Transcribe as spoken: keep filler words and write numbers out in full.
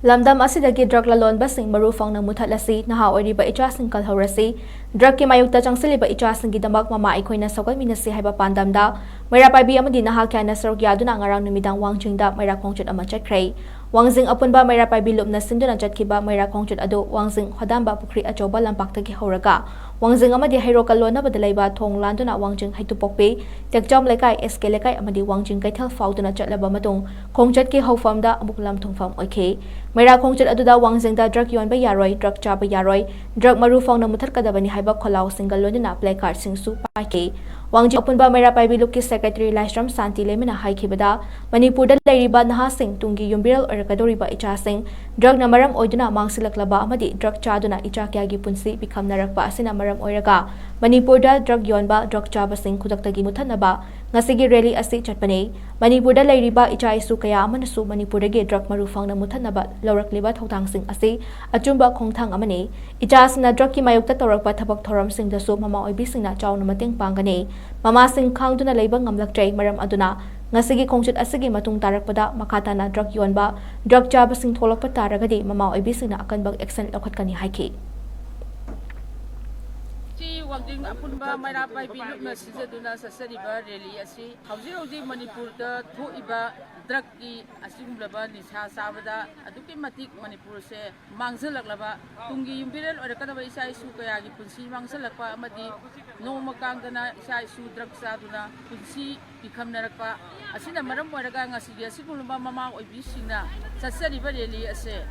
ꯂꯝꯗꯝ ꯑꯁꯤꯗꯒꯤ ꯗ꯭ꯔꯒ ꯂꯂꯣꯟꯕꯁꯤꯡ ꯃꯔꯨ ꯐꯪꯅ ꯃꯨꯊꯠꯂꯁꯤ, ꯅꯍꯥ ꯑꯣꯏꯔꯤꯕ ꯏꯆꯥꯁꯤꯡ ꯀꯜꯍꯧꯔꯁꯤ꯫ ꯗ꯭ꯔꯒꯀꯤ ꯃꯥꯌꯣꯛꯇ ꯆꯪꯁꯤꯜꯂꯤꯕ ꯏꯆꯥꯁꯤꯡꯒꯤꯗꯃꯛ ꯃꯃꯥ ꯑꯩꯈꯣꯏꯅ ꯁꯧꯒꯠꯃꯤꯟꯅꯁꯤ ꯍꯥꯏꯕ ꯄꯥꯟꯗꯝꯗ ꯃꯩꯔꯥ ꯄꯥꯏꯕꯤ ꯑꯃꯗꯤ ꯅꯍꯥ ꯀꯌꯥꯅ ꯁꯔꯨꯛ ꯌꯥꯗꯨꯅ ꯉꯔꯥꯡ ꯅꯨꯃꯤꯗꯥꯡ ꯋꯥꯡꯖꯤꯡꯗ ꯃꯩꯔꯥ ꯈꯣꯡꯆꯠ ꯑꯃ ꯆꯠꯈ꯭ꯔꯦ꯫ ꯋꯥꯡꯖꯤꯡ ꯑꯄꯨꯟꯕ ꯃꯩꯔꯥ ꯄꯥꯏꯕꯤ ꯂꯨꯞꯅ ꯁꯤꯟꯗꯨꯅ ꯆꯠꯈꯤꯕ ꯃꯩꯔꯥ ꯈꯣꯡꯆꯠ ꯑꯗꯨ ꯋꯥꯡꯖꯤꯡ ꯍꯣꯗꯥꯝꯕ ꯄꯨꯈ꯭ꯔꯤ ꯑꯆꯧꯕ ꯂꯝꯄꯥꯛꯇꯒꯤ ꯍꯧꯔꯒ ꯋꯥꯡꯖꯤꯡ ꯑꯃꯗꯤ ꯍꯩꯔꯣꯛꯀ ꯂꯣꯟꯅꯕꯗ ꯂꯩꯕ ꯊꯣꯡ ꯂꯥꯟꯗꯨꯅ ꯋꯥꯡꯖꯤꯡ ꯍꯩꯇꯨꯄꯣꯛꯄꯤ, ꯇꯦꯛꯆꯝ ꯂꯩꯀꯥꯏ, ꯑꯦꯁ ꯀꯦ ꯂꯩꯀꯥꯏ ꯑꯃꯗꯤ ꯋꯥꯡꯖꯤꯡ ꯀꯩꯊꯦꯜ ꯐꯥꯎꯗꯨꯅ ꯆꯠꯂꯕ ꯃꯇꯨꯡ ꯈꯣꯡꯆꯠꯀꯤ ꯍꯧꯐꯝꯗ ꯑꯃꯨꯛ ꯂꯝ ꯊꯨꯡꯐꯝ ꯑꯣꯏꯈꯤ꯫ ꯃꯩꯔꯥ ꯈꯣꯡꯆꯠ ꯑꯗꯨꯗ ꯋꯥꯡꯖꯤꯡꯗ ꯗ꯭ꯔꯒ ꯌꯣꯟꯕ ꯌꯥꯔꯣꯏ, ꯗ꯭ꯔꯒ ꯆꯥꯕ ꯌꯥꯔꯣꯏ, ꯗ꯭ꯔꯒ ꯃꯔꯨ ꯐꯪꯅ ꯃꯨꯊꯠꯀꯗꯕꯅꯤ ꯍꯥꯏꯕ ꯈꯣꯜꯂꯥꯎꯁꯤꯡꯒ ꯂꯣꯏꯅꯅ ꯄ꯭ꯂꯦ ꯀꯥꯔꯗꯁꯤꯡꯁꯨ ꯄꯥꯏꯈꯤ꯫ ꯋꯥꯡꯖꯤꯡ ꯑꯄꯨꯟꯕ ꯃꯩꯔꯥ ꯄꯥꯏꯕꯤ ꯂꯨꯞꯀꯤ ꯁꯦꯀ꯭ꯔꯦꯇꯔꯤ ꯂꯥꯏꯁ꯭ꯔꯝ ꯁꯥꯟꯇꯤ ꯂꯩꯃꯅ ꯍꯥꯏꯈꯤꯕꯗ, ꯃꯅꯤꯄꯨꯔꯗ ꯂꯩꯔꯤꯕ ꯅꯍꯥꯁꯤꯡ, ꯇꯨꯡꯒꯤ ꯌꯨꯝꯕꯤꯔꯦꯜ ꯑꯣꯏꯔꯛꯀꯗꯧꯔꯤꯕ ꯏꯆꯥꯁꯤꯡ, ꯗ꯭ꯔꯒꯅ ꯃꯔꯝ ꯑꯣꯏꯗꯨꯅ ꯃꯥꯡꯁꯤꯜꯂꯛꯂꯕ ꯑꯃꯗꯤ ꯗ꯭ꯔꯒ ꯆꯥꯗꯨꯅ ꯏꯆꯥ ꯀꯌꯥꯒꯤ ꯄꯨꯟꯁꯤ ꯄꯤꯈꯝꯅꯔꯛꯄ ꯑꯁꯤꯅ ꯃꯔꯝ ꯑꯣꯏꯔꯒ ꯃꯅꯤꯄꯨꯔꯗ ꯗ꯭ꯔꯒ ꯌꯣꯟꯕ, ꯗ꯭ꯔꯒ ꯆꯥꯕꯁꯤꯡ ꯈꯨꯗꯛꯇꯒꯤ ꯃꯨꯊꯠꯅꯕ ꯉꯁꯤꯒꯤ ꯔꯦꯂꯤ ꯑꯁꯤ ꯆꯠꯄꯅꯤ꯫ ꯃꯅꯤꯄꯨꯔꯗ ꯂꯩꯔꯤꯕ ꯏꯆꯥ ꯏꯁꯨ ꯀꯌꯥ ꯑꯃꯅꯁꯨ ꯃꯅꯤꯄꯨꯔꯗꯒꯤ ꯗ꯭ꯔꯒ ꯃꯔꯨ ꯐꯪꯅ ꯃꯨꯊꯠꯅꯕ ꯂꯧꯔꯛꯂꯤꯕ ꯊꯧꯗꯥꯡꯁꯤꯡ ꯑꯁꯤ ꯑꯆꯨꯝꯕ ꯈꯣꯡꯊꯥꯡ ꯑꯃꯅꯤ꯫ ꯏꯆꯥꯁꯤꯡꯅ ꯗ꯭ꯔꯒꯀꯤ ꯃꯥꯌꯣꯛꯇ ꯇꯧꯔꯛꯄ ꯊꯕꯛ ꯊꯧꯔꯝꯁꯤꯡꯗꯁꯨ ꯃꯃꯥ ꯑꯣꯏꯕꯤꯁꯤꯡꯅ ꯆꯥꯎꯅ ꯃꯇꯦꯡ ꯄꯥꯡꯒꯅꯤ꯫ ꯃꯃꯥꯁꯤꯡ ꯈꯥꯡꯗꯨꯅ ꯂꯩꯕ ꯉꯝꯂꯛꯇ꯭ꯔꯦ, ꯃꯔꯝ ꯑꯗꯨꯅ ꯉꯁꯤꯒꯤ ꯈꯣꯡꯆꯠ ꯑꯁꯤꯒꯤ ꯃꯇꯨꯡ ꯇꯥꯔꯛꯄꯗ ꯃꯈꯥ ꯇꯥꯅ ꯗ꯭ꯔꯒ ꯌꯣꯟꯕ, ꯗ꯭ꯔꯒ ꯆꯥꯕꯁꯤꯡ ꯊꯣꯛꯂꯛꯄ ꯇꯥꯔꯒꯗꯤ ꯃꯃꯥ ꯑꯣꯏꯕꯤꯁꯤꯡꯅ ꯑꯀꯟꯕ ꯑꯦꯛꯁꯟ ꯂꯧꯈꯠꯀꯅꯤ ꯍꯥꯏꯈꯤ꯫ ꯁꯤ ꯋꯥꯡꯖꯤꯡ ꯑꯄꯨꯟꯕ ꯃꯩꯔꯥ ꯄꯥꯏꯕꯤ ꯂꯨꯞꯅ ꯁꯤꯟꯖꯗꯨꯅ ꯆꯠꯆꯔꯤꯕ ꯔꯦꯂꯤ ꯑꯁꯤ ꯍꯧꯖꯤꯛ ꯍꯧꯖꯤꯛ ꯃꯅꯤꯄꯨꯔꯗ ꯊꯣꯛꯏꯕ ꯗ꯭ꯔꯒꯀꯤ ꯑꯁꯤꯒꯨꯝꯂꯕ ꯅꯤꯁꯥ ꯆꯥꯕꯗ ꯑꯗꯨꯛꯀꯤ ꯃꯇꯤꯛ ꯃꯅꯤꯄꯨꯔꯁꯦ ꯃꯥꯡꯁꯤꯜꯂꯛꯂꯕ, ꯇꯨꯡꯒꯤ ꯌꯨꯝꯕꯤꯔꯦꯜ ꯑꯣꯏꯔꯛꯀꯗꯕ ꯏꯆꯥ ꯏꯁꯨ ꯀꯌꯥꯒꯤ ꯄꯨꯟꯁꯤ ꯃꯥꯡꯁꯤꯜꯂꯛꯄ ꯑꯃꯗꯤ ꯅꯣꯡꯃ ꯀꯥꯡꯗꯅ ꯏꯆꯥ ꯏꯁꯨ ꯗ꯭ꯔꯒ ꯆꯥꯗꯨꯅ ꯄꯨꯟꯁꯤ ꯄꯤꯈꯝꯅꯔꯛꯄ ꯑꯁꯤꯅ ꯃꯔꯝ ꯑꯣꯏꯔꯒ ꯉꯁꯤꯒꯤ ꯑꯁꯤꯒꯨꯝꯂꯕ ꯃꯃꯥ ꯑꯣꯏꯕꯤꯁꯤꯡꯅ ꯆꯠꯆꯔꯤꯕ ꯔꯦꯂꯤ ꯑꯁꯦ